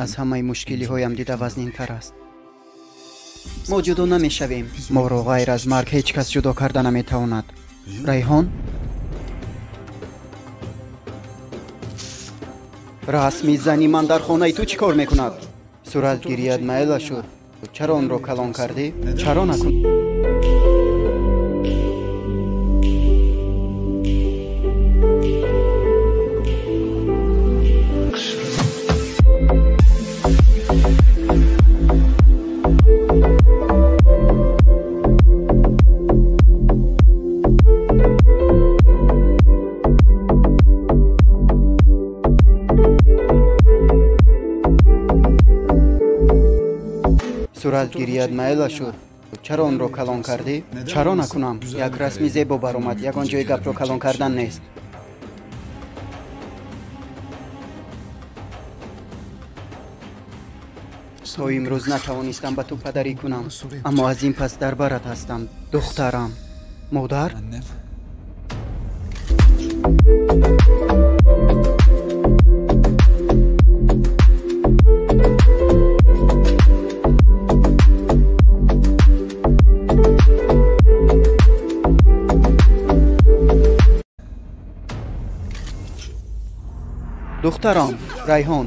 аз ҳамаи мушкилиҳоям дида вазнинтар аст. Мо ҷудо намешавем. Моро ғайр аз марг ҳеҷ кас ҷудо карда наметавонад. Райҳон? Расми зани ман дар хонаи ту чӣ кор мекунад? Суратгирият майла шуд. Чаро онро калон кардӣ? Чаро накун? Суратгирият майла шуд. Чаро онро калон кардӣ? Чаро накунам? Як расми зебо баромад. Ягон ҷои гапро калон кардан нест. То имрӯз натавонистам ба ту падарӣ кунам, аммо аз ин пас дар барат ҳастам, духтарам. Модар? Духтарам, Райҳон.